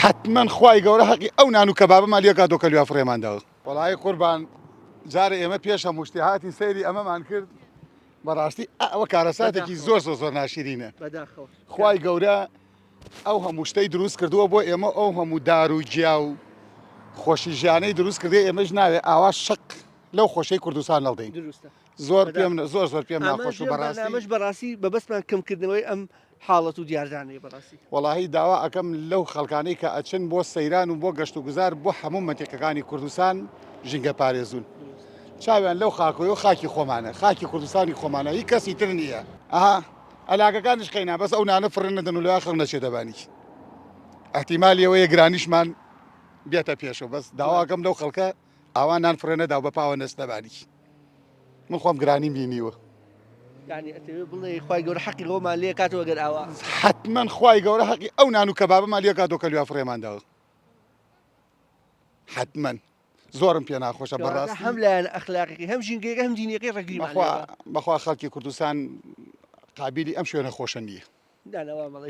حەتمەن خوای گەورە هەقی ئەو نان و کەبابەمان لێ کاتەوە کە لویا فڕێمان داوە. وەڵایی قوربان جارێ ئێمە پێش هەموو شتێ هاتین سەیری ئەمەمان کرد بەڕاستی ئەوە کارەساتێکی زۆر زۆر زۆر ناشرینە خوای گەورە ئەو هەموو شتەی دروست کردووە بۆ ئێمە ئەو هەموو دار و گیا و خۆشی ژیانەی دروست کردێ ئێمەش ناوێ ئاوا شق لەو خۆشەی کوردستان نەڵدەین زۆر پێم زۆر زۆر پێم ناخۆش و بەڕاستیش بەڕاستی بەبەستمان کەمکردنەوەی ئەم حاڵەت و دیاردانەیە بەڕاستی. وەڵاهی داوا ئەکەم لەو خەڵکانەی کە ئەچن بۆ سەیران و بۆ گەشت و گوزار بۆ هەموو مەنتیقەکانی کوردستان ژینگە پارێزون چاویان لەو خاکۆی و خاکی خۆمانە خاکی کوردستانی خۆمانە هی کەسی تر نییە ئەها ئەلاگەکانیش قەینا بەس ئەو نانە فڕێ نەدەن و لەویا خەڵک نەچێتە بانی ئەحتیمالی ئەوەیە گرانیشمان بێتە پێشەوە بەس داواکەم لەو خەڵکە ئاوا نان فڕێ نەدا و بە پاوە نەچنە بانی من خۆم گرانیم بینیوە. یانی ئەتەوێ بڵێ خوای گەورە حەقی ئەوەمان لێ کاتەوە گەر ئاوا. حەتمەن خوای گەورە حەقی ئەو نان و کەبابەمان لێ کاتەوە کە لویا فڕێمان داوە حەتمەن زۆرم پێ ناخۆشە بەڕاستی هەم لایەن ئەخلاقیەکەی هەم ژینگەیەکە هەم دینیەکەی ڕێگریمان بەخوا بەخوا خەڵکی کوردستان قابیلی ئەم شوێنە خۆشە نییە.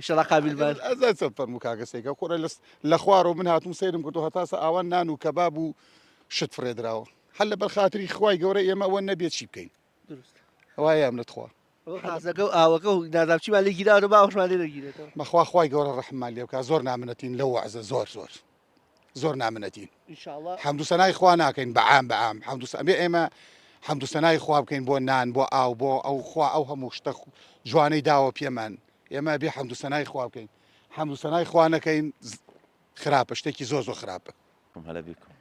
ئیشەڵا قابیل بان. ئەزای چەند فەرموو کاکە سەیکە کوڕە لە خوارەوە من هاتووم سەیرم کردو هەتا سە ئاوا نان و کەباب و شت فڕێدراوە هەر لەبەر خاتری خوای گەورە ئێمە ئەوە نەبێت چی بکەین دروست وایە ئەم لەتخوا خازەکە و ئاوەکە و نازانم چیمان لێ گیراوە با ئەوشمان لێ نەگیرێتەوە بەخوا خوای گەورە ڕەحممان لێ بکا زۆر نامنەتین لەو وەعزە زۆر زۆر زۆر نامنەتین حەمد و سەنای خوا ناکەین بە عام بە عام حەمد و سەنای ئێمە حەمد و سەنای خوا بکەین بۆ نان بۆ ئاو بۆ ئەو خوا ئەو هەموو شتە جوانەی داوە پێمان ئێمە بێ حەمد و سەنای خوا بکەین حەمد و سەنای خوا نەکەین خراپە شتێکی زۆر زۆر خراپە. هلا بكم.